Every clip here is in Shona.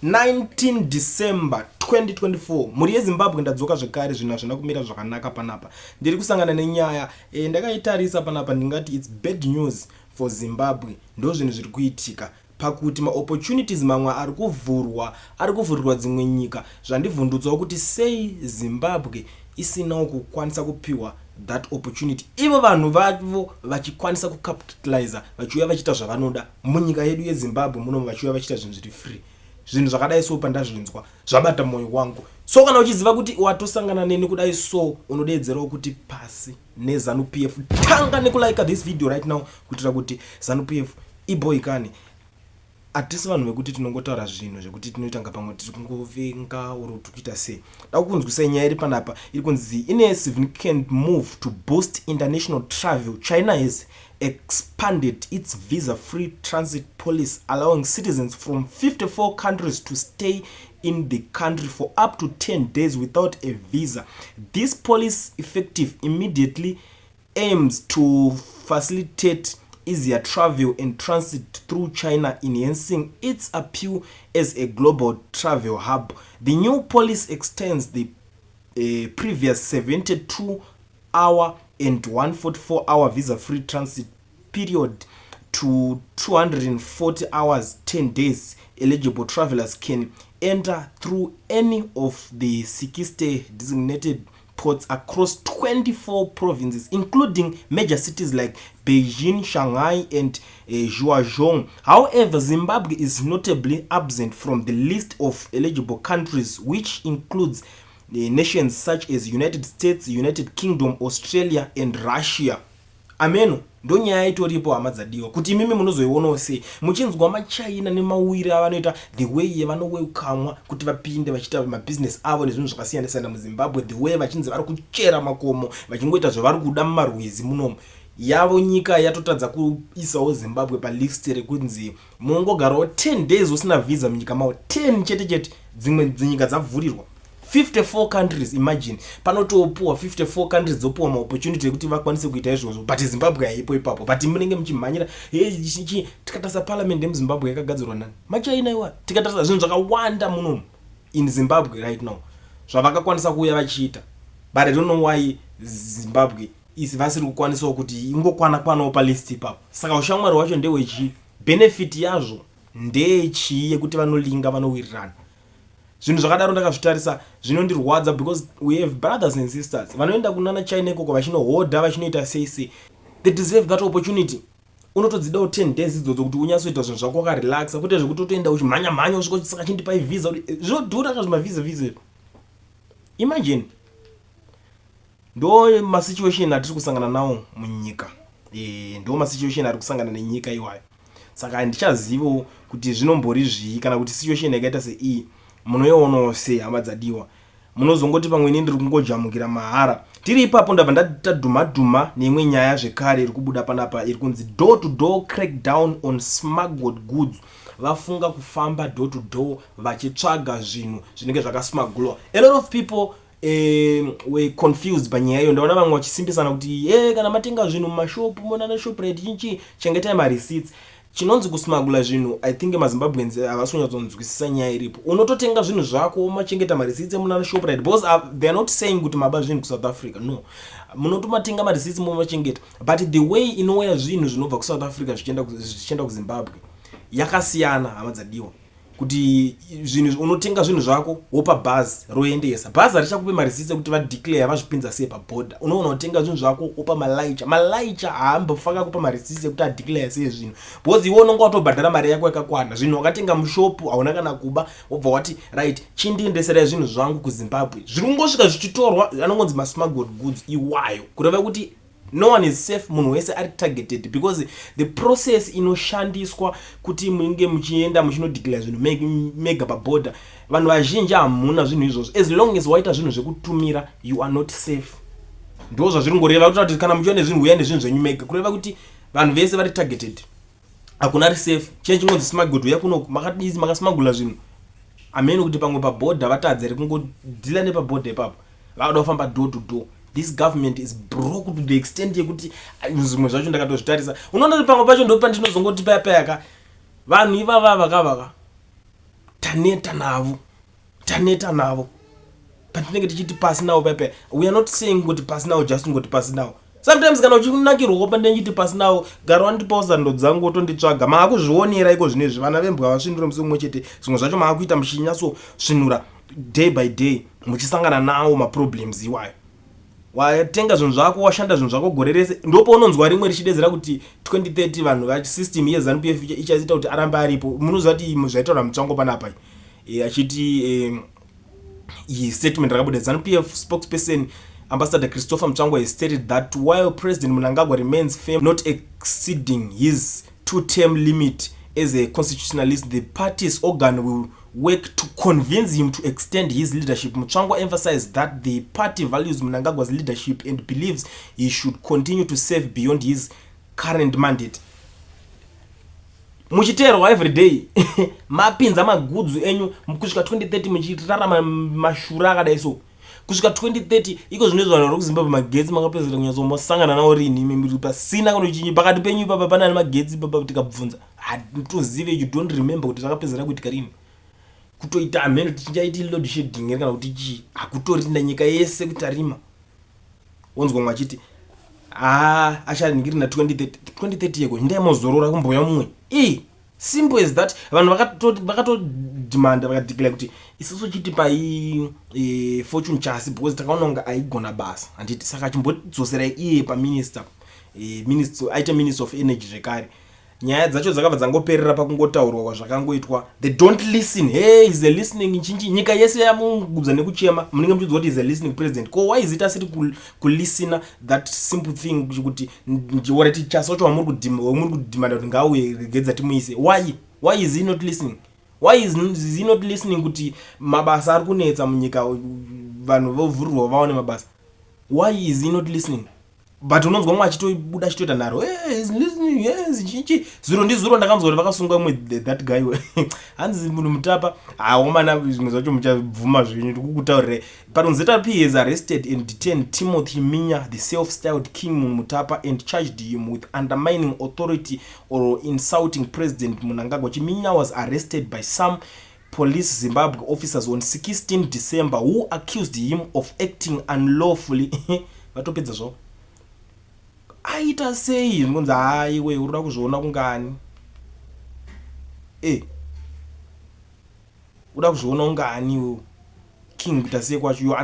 19 December 2024. Mhuri yeZimbabwe, ndadzoka zvekare. Zvinhu hazvina kumira zvakanaka panapa. Ndiri kusangana nenyaya ndakaitarisa panapa, ndingati it's bad news for Zimbabwe. Ndo zvinhu zviri kuitika pakuti maopportunities mamwe ari kuvhurwa, ari kuvhurirwa dzimwe nyika. Zvandivhundutsawo kuti sei Zimbabwe isinawo kukwanisa kupiwa that opportunity, ivo vanhu vavo vachikwanisa kucapitaliza, vachiuya vachiita zvavanoda munyika yedu yeZimbabwe munomu, vachiuya vachiita zvinhu zviri free. Zvinhu zvakadai so, pandazvinzwa zvabata mwoyo wangu. So kana uchiziva kuti watosangana neni kudai so, unodeedzerawo kuti pasi neZANU PF. Tanga nekulike this video right now kuitira kuti ZANU PF iboikane. Hatisi vanhu vekuti tinongotaura zvinhu zvekuti tinoita nga pamwe tiri kungovenga oro tiri kuita sei. Da kukunzwisai nyaya iri panapa iri kunzi, ine significant move to boost international travel, China has expanded its visa free transit policy, allowing citizens from 54 countries to stay in the country for up to 10 days without a visa. This policy, effective immediately, aims to facilitate easier travel and transit through China, enhancing its appeal as a global travel hub. The new policy extends the previous 72 hour and 144 hour visa free transit period to 240 hours, 10 days. Eligible travelers can enter through any of the 60 designated ports across 24 provinces, including major cities like Beijing, Shanghai, and Guangzhou. However, Zimbabwe is notably absent from the list of eligible countries, which includes nations such as United States, United Kingdom, Australia, and Russia. Ameno ndonyaya itoripo, hama dzadiwa, kuti imimi munozoionawo sei muchinzwa maChina nemawiri avanoita, the way yavanowelcomwa kuti vapinde vachiita mabhizinesi avo nezvinhu zvakasiyana siyana muZimbabwe, the way vachinzi vari kuchera makomo, vachingoita zvavari kuda mumarwizi munomu. Yavo nyika yatotadza kuisawo Zimbabwe palist rekunzi mungogarawo 10 days usina visa munyika mavo, 10 chete chete. Dzimwe dzinyika dzavhurirwa 54 countries. Imagine, panotopuwa 54 countries, dzopuwa maopportunity ekuti vakwanise kuita izvozvo, but Zimbabwe haipo ipapo. But munenge muchimhanyira. Tikatarisa parliament yemuZimbabwe yakagadzirwa nani? MaChina iwa. Tikatarisa zvinhu zvakawanda munomu in Zimbabwe right now zvavakakwanisa kuuya vachiita, but I don't know why Zimbabwe isi vasiri kukwanisawo kuti ingokwana kwanawo palist ipapo. Saka ushamwari hwacho ndehwechii? Benefit yazvo ndeyechii yekuti vanolinga, vanowirirana? Zvinhu zvakadaro ndakazvitarisa, zvinondirwadza because we have brothers and sisters vanoenda kunana China ikoko vachinohodha, vachinoita sei sei. They deserve that opportunity. Unotodzidawo 10 days idzodzo kuti unyatsoita zvinhu zvako wakarelaxa, kwete zvekuti utoenda uchimhanya mhanya usvika, saka chindipai visa. Zvinodhura kazvimavhisa visa. Imagine, ndo masituation atiri kusangana nawo munyika. Ndo masituation ari kusangana nenyika iwayo. Saka handichazivawo kuti zvinombori zvii kana kuti situation yakaita seiyi munoionawo sei, hama dzadiwa. Munozongoti pamwe ini ndiri kungojamukira mahara. Tiri ipapo, ndabva ndatadhuma dhuma neimwe nyaya zvekare iri kubuda panapa, iri kunzi door to door crackdown on smuggled goods. Vafunga kufamba door to door vachitsvaga zvinhu zvinenge zvakasmugglwa. A lot of people were confused panyaya iyo. Ndaona vamwe vachisimbisana kuti e kana matenga zvinhu mumashopu, monana Shoprite, chinchi, chengetai mareceipts. Chinonzi kusmugla zvinhu, I think maZimbabweans havasi kunyatsonzwisisa nyaya iripo. Unototenga zvinhu zvako, womachengeta mareceipts emunana Shoprite, because they are not saying kuti maba zvinhu kuSouth Africa. No, munotomatenga mareceipts, momachengeta, but the way inouya zvinhu zvinobva kuSouth Africa zvichienda kuZimbabwe yakasiyana, hama dzadiwa, kuti zvinhu unotenga zvinhu zvako, wopa bhazi, roendesa. Bhazi harichakupe mareceipts ekuti vadeclare vazvipinza sei pabhodha. Unoona kutenga zvinhu zvako, wopa malaicha. Malaicha haambofaka kupa mareceipts ekuti adeclare sei zvinhu, because iwe unonge watobhadhara mari yako yakakwana. Zvinhu wakatenga mushopu, hauna kana kuba. Wobva wati, "Right, chindiendeserai zvinhu zvangu kuZimbabwe." Zviri kungosvika zvichitorwa, anongonzi masmuggled goods iwayo. Kureva kuti no one is safe, munhu wese ari targeted, because the process inoshandiswa kuti munge muchienda muchinodeclare zvinhu mega pabhodha, vanhu vazhinji hamuna zvinhu izvozvo. As long as waita zvinhu zvekutumira, you are not safe. Ndo zvazviri ngoreva kuti kana muchiva nezvinhu, uya nezvinhu zvenyu mega. Kureva kuti vanhu vese vari targeted, hakuna ari safe. Chine chingonzi smuggled, uya kunoku makadii, makasmugula zvinhu. Amene kuti pamwe pabhodha vatadza here kungodeala nepabhodha ipapo, vakada kufamba door to door. This government is broke to the extent yekuti zvimwe zvacho ndakatozvitarisa, unoona kuti pamwe pacho ndo pandinozongoti paya payaka vanhu ivava vakavaka. Taneta navo, taneta navo. Patinenge tichiti pasi navo paipai, we are not saying kuti pasi navo just ngoti pasi navo. Sometimes kana uchinakirwawo pandinenge chiti pasi navo, gara wandipawo sando dzangu, wotonditsvaga. Maakuzvionera iko zvino izvi, vana vembwa vasvinure musi mumwe chete. Zvimwe zvacho maakuita muchinyatsosvinura day by day, muchisangana nawo maproblems iwayo. Watenga zvinhu zvako, washanda zvinhu zvako gore rese, ndopaunonzwa rimwe richidedzera kuti 2030 vanhu vasystem yeZANU PF ichaita kuti arambe aripo. Munoziva kuti zvaitaura Mutsvangwa panapa achiti iyi statement rakabuda, ZANU PF spokesperson Ambassador Christopher Mutsvangwa has stated that while President Mnangagwa remains firm not exceeding his two-term limit as a constitutionalist, the party's organ will work to convince him to extend his leadership. Mutsvangwa emphasized that the party values Mnangagwa's leadership and believes he should continue to serve beyond his current mandate. Muchiteerwa everyday, mapinza magudzu enyu kusvika 2030, muchirarama mashura akadai. So kusvika 2030 iko zvino izvo, vanhu vari kuZimbabwe, magetsi makapedzera kunyatsomosangana nawo rini imi? Pasina kanochinyi pakati penyu ipapa pane ane magetsi ipapa? Tikabvunza, hatozive. You don't remember kuti zvakapedzera kuitika rini. Kutoita hameno tichinjaiti load shedding here kana kuti chii, hakutorina nyika yese kutarima. Wonzwa mwe achiti haa, achaningiri na 2030. 2030 yeko ndaimozorora kumboya mumwe. Ii, simple as that. Vanhu vakatodemanda, vakadeclare kuti isusu chitipai Fortune Chasi because takaona kunge aigona basa, handiti? Saka chimbodzoserai iye paminister, minister aite Minister of Energy zvekare. Nyaya dzacho dzakabva dzangoperera pakungotaurwa kwazvakangoitwa. They don't listen. Hey, is a listening chinchi. Nyika yese yamungudza nekuchema, munenge muchiudzwa kuti is a listening president. Ko why is it asiri kulisina? That simple thing kuti orati Chasi wacho wamuri kudemanda kuti ngauye, regedza timuise. Why is he not listening? Why is he not listening kuti mabasa ari kunetsa munyika, vanhu vovhurirwa vaone mabasa? Why is he not listening? But unonzwa mumwe achitobuda achitoita nharo, "Hey, is listening, yes." Chichi zuro ndizuro ndakanzwa kuti vakasunga umwe, that guy hanzi munhu Mutapa. Haomana, zvimwe zvacho muchabvuma zvenyu, ndikukutaurirai. But ZRP has arrested and detained Timothy Minya, the self-styled King Mutapa, and charged him with undermining authority or insulting President Mnangagwa. Chiminya was arrested by some Police Zimbabwe officers on 16 December who accused him of acting unlawfully. Vatopedza zvavo, aita sei? Zvinonzi haiwe, uri kuda kuzviona kungani? E, uda kuzviona ungani iwewe king? Kuita sei kwacho iwe?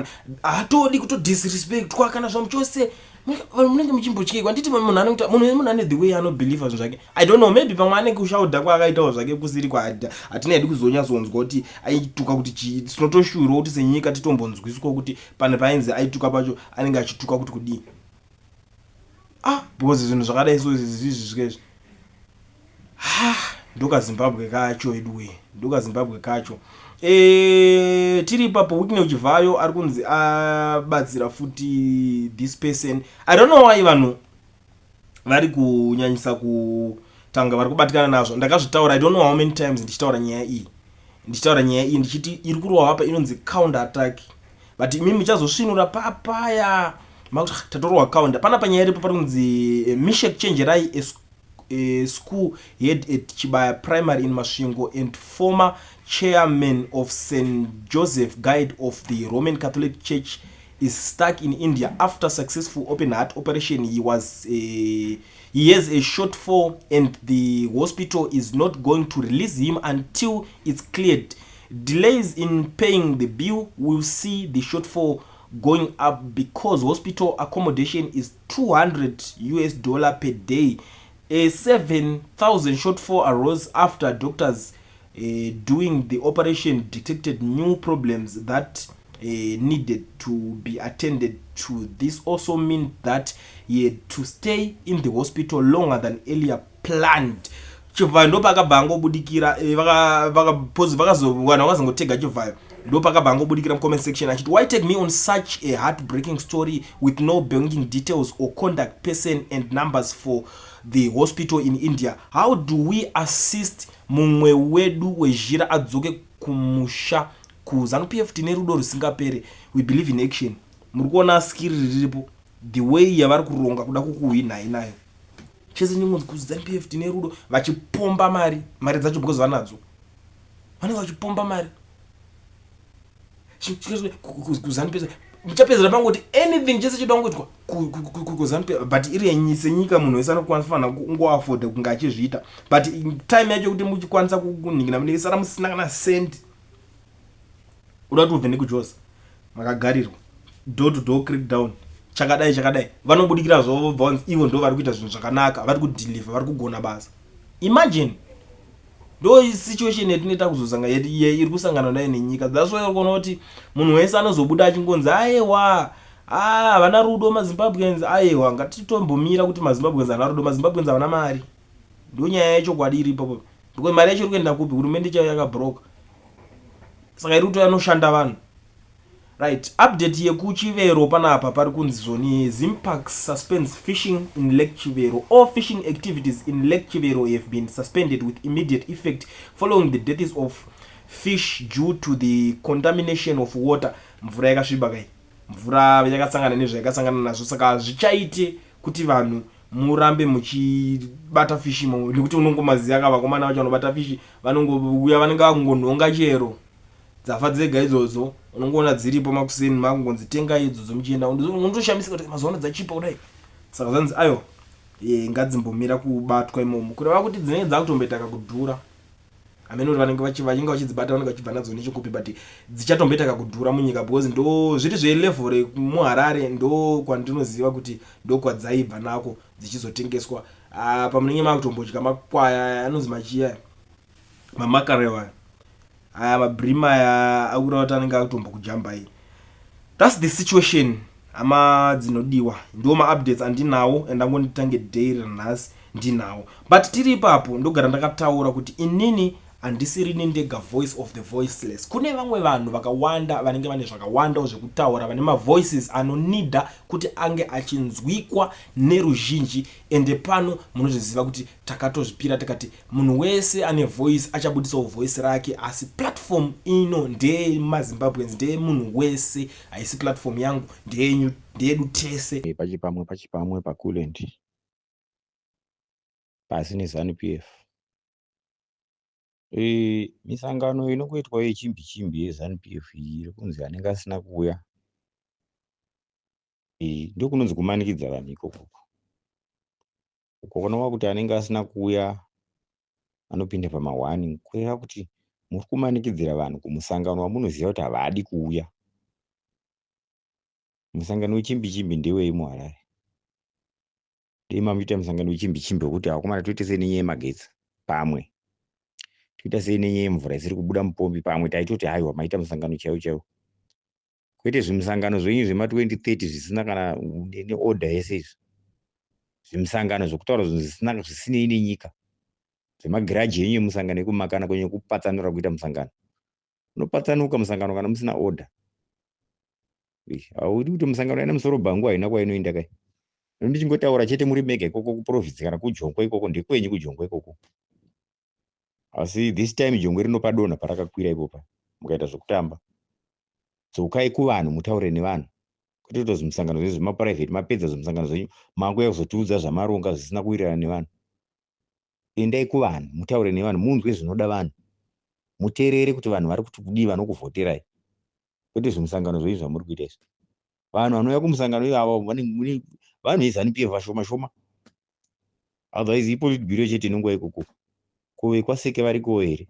Haatodi kutodisrespectwa kana zvamuchose. Vanhu munenge muchimbotyekwa, nditi munhu anoita munhu ane the way anobelieva zvinhu zvake. I don't know, maybe pamwe anenge kushaudha kwaakaitawo zvake kusiri kwaada. Hatina hedu kuzonyatsonzwa kuti aituka kuti chii. Tinotoshuvirawo kuti senyika titombonzwiswa kuti pane painzi aituka pacho anenge achituka kuti kudii. Ah, because zvinhu zvakadai so izvi zvisvika ha, ndokaZimbabwe kacho eduwe, ndokaZimbabwe kacho. Tiri ipapo, Wicknell Chivayo ari kunzi abatsira futi this person. I don't know why vanhu vari kunyanyisa kutanga vari kubatikana nazvo. Ndakazvitaura, I don't know how many times ndichitaura nyaya iyi, ndichitaura nyaya iyi ndichiti iri kurova apa inonzi counter attack, but imi muchazosvinura papaya makuti, "Ah, tatorwa counter." Panapa nyaya iripo pari kunzi Mishek Chenjerai, a school head at Chibaya Primary in Masvingo and former chairman of St Joseph Guide of the Roman Catholic Church, is stuck in India after successful open heart operation. He has a shortfall and the hospital is not going to release him until it's cleared. Delays in paying the bill will see the shortfall going up because hospital accommodation is US$200 per day. A 7000 shortfall arose after doctors doing the operation detected new problems that needed to be attended to. This also meant that he had to stay in the hospital longer than earlier planned. Chivhayo ndopakabva angobudikira, vanhu vakazongotega Chivhayo, ndopakabva angobudikira mucomment section achiti, "Why take me on such a heartbreaking story with no banking details or contact person and numbers for the hospital in India? How do we assist mumwe wedu wezhira adzoke kumusha? KuZANU PF tine rudo rusingapere. We believe in action." Muri kuona skiri riripo, the way yavari kuronga kuda kukuhwinhai nayo chese. Nyingonzi kuZANU PF tine rudo, vachipomba mari, mari dzacho because vanadzo. Vanenge vachipomba mari kuZANU-PF. Muchapedzera pangoti anything chese chida kungoitwa kuZANU-PF, but iri senyika munhu wese anokwanisa kungoafforda kunge achizviita, but time yacho yekuti muchikwanisa kunhingina munenge sara musina kana cent. Uda kuti ubve nekuJoza, makagarirwa door to door, crack down, chakadai chakadai. Vanobudikira zvavo, vobva vanzi ivo ndo vari kuita zvinhu zvakanaka, vari kudeliver, vari kugona basa. Imagine, ndo situation yatinoita kuzosanga iri kusangana nayo nenyika. That's why uri kuona kuti munhu wese anozobuda achingonzi, "Aiwa, havana rudo maZimbabweans." Aiwa, ngatitombomira kuti maZimbabweans havana rudo. MaZimbabweans havana mari, ndo nyaya yechokwadi iri ipapo, because mari yacho iri kuenda kupi? Hurumende chayo yakabroka, saka iri kutoya noshanda vanhu. Right, update yekuChivero panapa pari kunzi zvoni, "Zimparks suspends fishing in Lake Chivero. All fishing activities in Lake Chivero have been suspended with immediate effect following the deaths of fish due to the contamination of water." Mvura yakasviba kai, mvura yakasangana nezvayakasangana nazvo, saka hazvichaite kuti vanhu murambe muchibata fish imomo, nekuti unongomaziva ka, vakomana vacho vanobata fish vanongouya, vanenge vakungonhonga chero dzafa dzega idzodzo. Unongoona dziripo makuseni, makungonzi tengai idzodzo muchienda. Unotoshamisika kuti mazuva ano dzachipa kudai. Saka zvanzi ayo ngadzimbomira kubatwa imomo, kureva kuti dzinenge dzakutomboita kakudhura. Hamene kuti vanenge vachinge vachidzibata vanenge vachibva nadzo nechekupi, but dzichatomboita kakudhura munyika, because ndo zviri zvelevel remuHarare, ndo kwandinoziva kuti ndo kwadzaibva nako dzichizotengeswa. Pamunenge makutombodya makwaya anonzi machiya, mamackerel aya, mabream aya, akureva kuti anenge akutombokujambai. That's the situation, hama dzinodiwa. Ndo maupdates andinawo, andangonditange day ranhasi ndinawo. But tiri ipapo, ndogara ndakataura kuti inini handisirini ndega voice of the voiceless. Kune vamwe vanhu vakawanda vanenge vane zvakawandawo zvekutaura, vane mavoices anonida kuti ange achinzwikwa neruzhinji. Ende pano munozviziva kuti takatozvipira tikati munhu wese ane voice achabudisawo voice rake, asi platform ino ndeyemaZimbabweans, ndeyemunhu wese, haisi platform yangu, ndeyenyu, ndeyedu tese. Pachipamwe, pachipamwe paCoolent, pasi neZANU PF. Misangano inongoitwa yechimbi chimbi yeZANU PF iyi iri kunzi anenge asina kuuya, ndokunonzi kumanikidza vanhu ikokoko. Ukaona kuti anenge asina kuuya anopinda pamahwani, kureva kuti muri kumanikidzira vanhu kumusangano wamunoziva kuti havadi kuuya. Musangano wechimbi chimbi ndewei muHarare? Dei mamuita musangano wechimbi chimbi wekuti, "Vakomana, toite sei nenyaya yemagetsi?" Pamwe, "Toita sei nenyaya yemvura isiri kubuda mupombi?" Pamwe taitoti, "Haiwa, maita musangano chaiwo chaiwo." Kwete zvimusangano zvenyu zvema2030 zvisina kana neorder yese izvi, zvimusangano zvekutaura zvinhu zvisina zvisinei nenyika, zvemagiraji enyu emusangano ekumakana kwenyu, ekupatsanura kuita musangano. Unopatsanuka musangano kana musina order. Haudi kuti musangano aina musoro bhangu, haina kwainoenda kai. Ndichingotaura chete muri mega ikoko kuprovince kana kuJongwe ikoko, ndekwenyu kuJongwe ikoko. Asi this time Jongwe rinopadonha parakakwira ipopa mukaita zvekutamba. Dzokai kuvanhu, mutaure nevanhu, kwete kuita zvimusangano zvenyu zvemaprivate. Mapedza zvimusangano zvenyu, makuuya kuzotiudza zvamaronga zvisina kuwirirana nevanhu. Endai kuvanhu, mutaure nevanhu, munzwe zvinoda vanhu, muteerere kuti vanhu vari kuti kudii vanokuvhoterai, kwete zvimusangano zvenyu zvamuri kuita izvi. Vanhu vanouya kumusangano ivavo vanhu veZANU PF vashoma shoma, otherwise ipolitburo chete inonguva ikoko. Ko vekwaSeke varikowo here?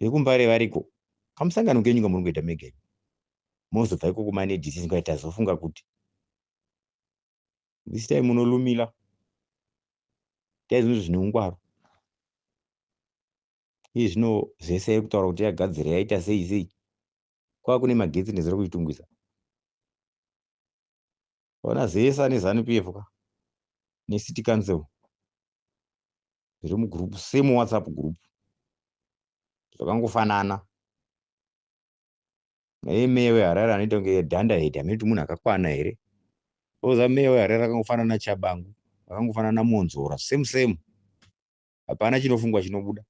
VekuMbare variko? Kamusangano kenyu kamuri kuita mega, mozobva ikoko mane decision kwai tazofunga kuti this time munolumila tai zvinhu zvine ungwaro. Iye zvino zvese iri kutaura kuti yagadzira, yaita sei sei, kwava kune magetsi nezuro kuChitungwiza. Ona ZESA neZANU PF ka necity council zviri mugroup, same WhatsApp group, zvakangofanana. Naye meya weHarare anoita kunge dunderhead, hamene kuti munhu akakwana here. Oza meya weHarare akangofanana naTshabangu, akangofanana naMonzora, same same, hapana chinofungwa chinobuda.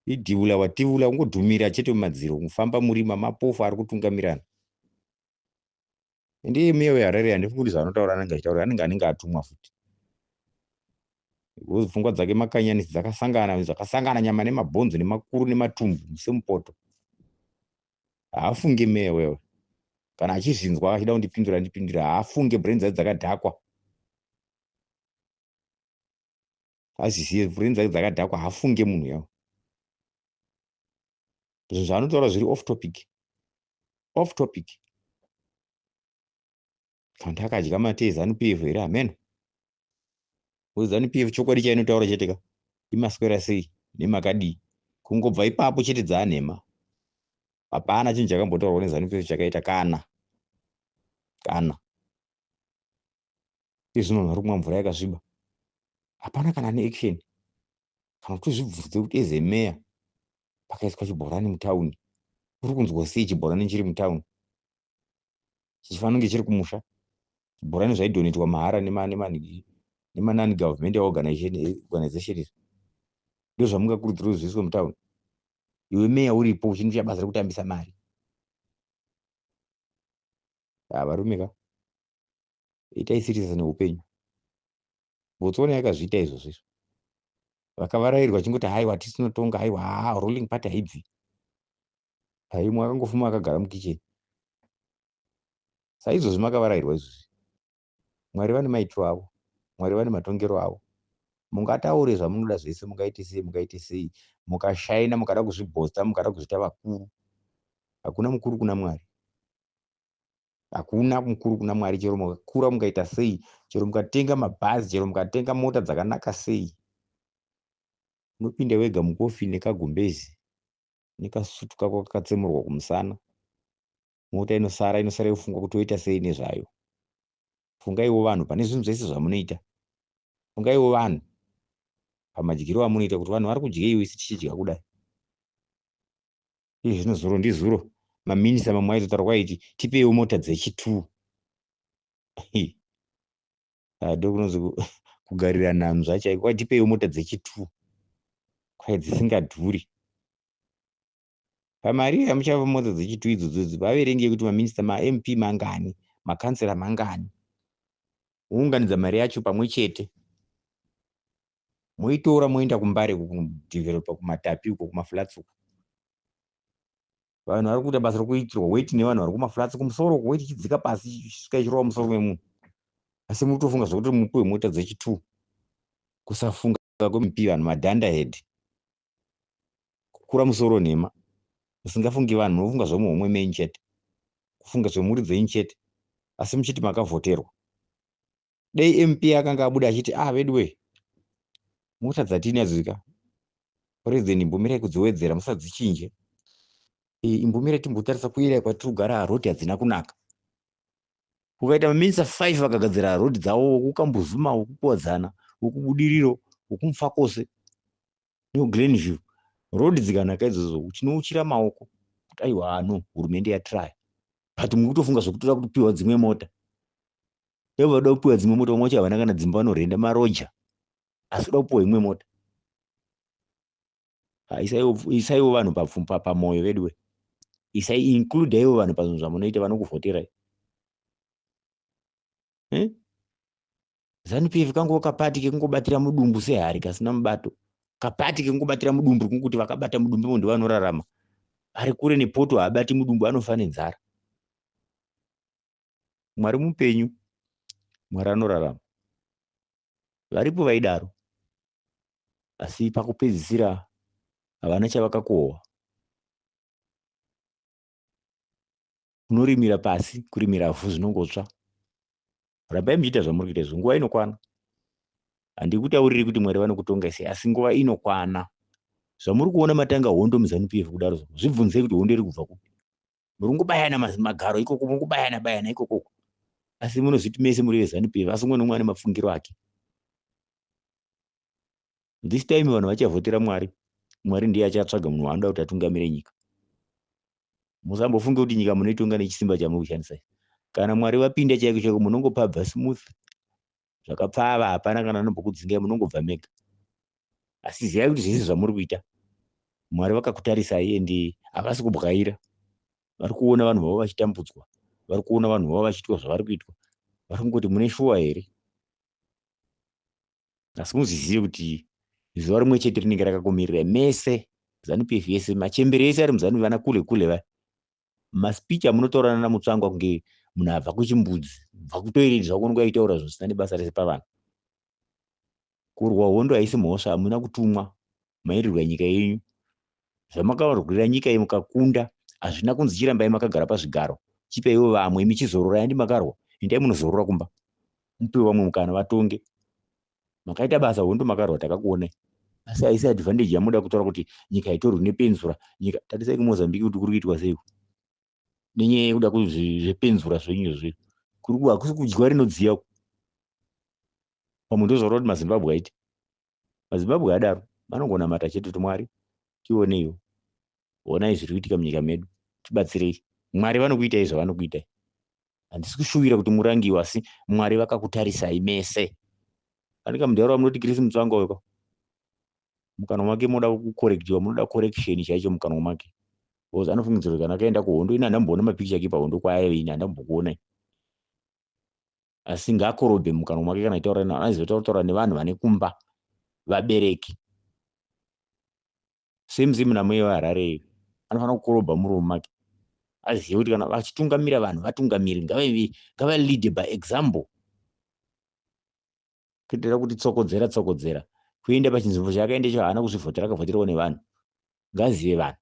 Idhivula wativula, kungodhumira chete mumadziro, kufamba murima, mapofu ari kutungamirana. Ndiye meya weHarare, handifungi kuti zvaanotaura anenge achitaura anenge atumwa futi. Because pfungwa dzake makanyanisi dzakasangana zvakasangana nyama nemabhonzo nemakuru nematumbu semupoto. Haafunge meya wewe. Kana achizvinzwa achida kundipindura andipindura haafunge brain dzake dzakadhakwa. Azvizive brain dzake dzakadhakwa haafunge munhu yawo. Zvinhu zvaanotaura zviri off topic. Off topic. Kana takadya mate eZanu PF here hameno. ZANU PF chokwadi chainotaura chete ka imaswera sei nemakadii kungobva ipapo chete dzaanhema hapana chinhu chakambotaurwa neZANU PF chakaita kana kana izvino vanhu vari kumwa mvura yakasviba hapana kana neaction kana kuti uzvibvunze kuti as a mayor pakaiswa chibhorani mutauni uri kunzwa sei chibhorani chiri mutauni chichifanira kunge chiri kumusha chibhorani zvaidhonetwa mahara nemanani government organization izvi ndozvamungakurudzira kuti zviiswe mutauni iwe meya uripo uchinoita basa rekutambisa mari varume ka itai serious neupenyu Botswana yakazviita izvozvo izvo vakavarairwa chingoti haiwa tisinotonga haiwa haa ruling party haibvi haimwe akangofuma akagara mukicheni saizvozvi makavarairwa izvozvi Mwari vane maitiro avo Mwari vane matongero avo mungataure zvamunoda zvese mungaite sei mungaite sei mukashaina mukada kuzvibhosta mukada kuzviita vakuru hakuna mukuru kuna Mwari hakuna mukuru kuna Mwari chero mukakura mukaita sei chero mukatenga mabhazi chero mukatenga mota dzakanaka sei unopinda wega mukofi nekagumbezi nekasutu kako kakatsemurwa kumusana mota inosara inosara yofunga kuti oita sei nezvayo fungaiwo vanhu pane zvinhu zvese zvamunoita fungaiwo vanhu pamadyiro amunoita kuti vanhu vari kudyeiwo isi tichidya kudai Iye zvino zuro ndizuro maminista mamwe aitotaura kwaiti tipeiwo mota dzechi2 ndokunonzi kugarira nhanzva chaiko kwai tipeiwo mota dzechi2 kwai dzisingadhuri pamari yamuchava mota dzechi2 idzodzo idzi vaverengei kuti maminista mamp mangani makansela mangani wounganidza mari yacho pamwe chete moitora moenda kumbare kudevelopa kumatapi uko kumaflats uko vanhu vari kuita basa rekuitirwa weti nevanhu vari kumaflats kumusoro uko weti ichidzika pasi ichisvika ichirova musoro memunhu asi muri kutofunga zvekuti mupiwe mota dzechi2 kusafunga kwemp vanhu madhanda head kukura musoro nhema musingafungi vanhu munofunga zvemuhomwe menyu chete kufunga zvemhuri dzenyu chete asi muchiti makavhoterwa Dei MP akanga abuda achiti ah veduwe mota dzatiinadzo ka president imbomirai kudziwedzera musadzichinje imbomirai timbotarisa kuira kwatiri kugara road hadzina kunaka kukaita maminista 5 vakagadzira road dzavo wokukambuzuma wokukuwadzana wokubudiriro wokumufakose neuglenview road dzikanaka idzodzo tinouchira maoko kuti aiwa ano hurumende yatraya but muri kutofunga zvekutoda kupiwa dzimwe mota Ivo vanoda kupiwa dzimwe mota, vamwe vacho havana kana dzimba vanorenda maroja asi kuda kupiwa imwe mota. Isaiwo vanhu pamoyo veduwe, isai include ivo vanhu pazvinhu zvamunoita vanokuvhoterai. Eh? Zanu PF kangova kapati kekungobatira mudumbu sehari kasina mubato. Kapati kekungobatira mudumbu kungokuti vakabata mudumbu imo ndovanorarama. Ari kure nepoto haabati mudumbu anofa nenzara. Mwari mupenyu, Mwari anorarama. Varipo vaidaro, asi pakupedzisira havana chavakakohwa. Unorimira pasi, kurimira vhu zvinongotsva. Rambai muchiita zvamuri kuita izvo, nguva inokwana. Handikutauriri kuti Mwari vanokutongai sei, asi nguva inokwana. Zvamuri kuona matanga hondo muZanu PF kudaro, zvibvunzei kuti hondo iri kubva kupi. Muri kungobayana magaro ikoko, muri kubayana bayana ikoko. Asi munozviti mese muri veZanu PF, asi umwe neumwe ane mafungiro ake. This time vanhu vachavhotera Mwari. Mwari ndiye achatsvaga munhu waanoda kuti atungamire nyika. Musambofunge kuti nyika munoitonga nechisimba chamuri kushandisa. Kana Mwari vapinda chaiko chaiko munongopabva smooth. Zvakapfava hapana kana anombokudzingai munongobva mega. Asi zivai kuti zvese zvamuri kuita Mwari vakakutarisai ende havasi kubwaira. Vari kuona vanhu vavo vachitambudzwa. Vari kuona vanhu vavo vachiitwa zvavari kuitwa. Vari kungoti mune shuwa here? Asi muzvizive kuti zuva rimwe chete rinenge rakakumirirai mese, ZANU PF yese, machembere ese ari muZANU, vana kule kule vaya. Maspeech amunotaurana naMutsvangwa kunge munhu abva kuchimbudzi, bva kutoilet zvako, unonge aitaura zvisina nebasa rese pavanhu. Kurwa hondo haisi mhosva, hamuna kutumwa, mairirwa nyika yenyu. Zvamakarwira nyika iyi mukakunda, hazvina kunzi chirambai makagara pazvigaro, chipaiwo vamwe, imi chizororai. Handi makarwa? Endai munozorora kumba, mupe vamwe mukana vatonge. Makaita basa, hondo makarwa, takakuonai, asi haisi advantage yamuda kutora kuti nyika itorwe nepenzura. Nyika, tarisai kuMozambique kuti kuri kuitwa seiko nenyaya yekuda zvezvepenzura zvenyu izvozvo. Kuri hakusi kudyiwa rinodziya pamwe. Ndozvaura kuti maZimbabwe aite, maZimbabwe adaro vanongonamata chete kuti Mwari tioneiwo, onai zviri kuitika munyika medu, tibatsirei. Mwari vanokuitai zvavanokuitai. Handisi kushuvira kuti murangiwe, asi Mwari vakakutarisai mese. Pane kamudhara munoti Chris Mutsvangwa uyo, mukanwa make moda kucorrectiwa, munoda correction chaicho mukanwa make, because anofungidzira kuti kana akaenda kuhondo, ini handamboona mapikicha ake pahondo kwaaive, ini handambokuonai, asi ngaakorobhe mukanwa make kana aitaura. Anoziva kutaura nevanhu vane kumba, vabereki. Same same nameya weHarare, anofanira kukorobha muromo make, azive kuti kana vachitungamira vanhu, vatungamiri ngavalead by example, kuitira kuti tsokodzera tsokodzera kuenda pachinzvimbo chaakaenda icho haana kuzvivhotera, akavhoterwa nevanhu. Ngazive vanhu,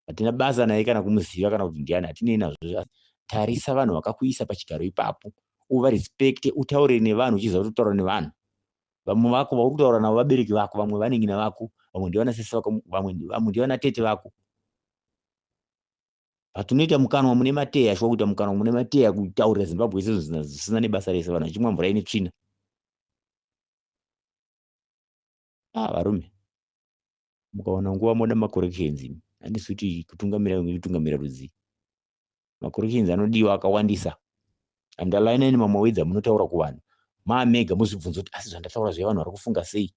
hatina basa naye kana kumuziva kana kuti ndiani, hatinei nazvo. Tarisa vanhu vakakuisa pachigaro ipapo, uvarespecte, utaure nevanhu uchiziva kuti utaura nevanhu. Vamwe vako vauri kutaura navo vabereki vako, vamwe vanengina vako, vamwe ndivana sisi vako, vamwe ndivana tete vako. Patinoita mukanwa mune mateya, shuwa kuita mukanwa mune mateya, kutaurira Zimbabwe sezvo zvisina nebasa rese, vanhu vachimwa mvura ine tsvina. Ah, varume, mukawana nguva moda macorrections. Handisi kuti kutungamira, kutungamira rudzii, macorrections anodiwa akawandisa. Underline mamwe words amunotaura kuvanhu maamega, muzvibvunza kuti asi zvandataura zviya vanhu vari kufunga sei?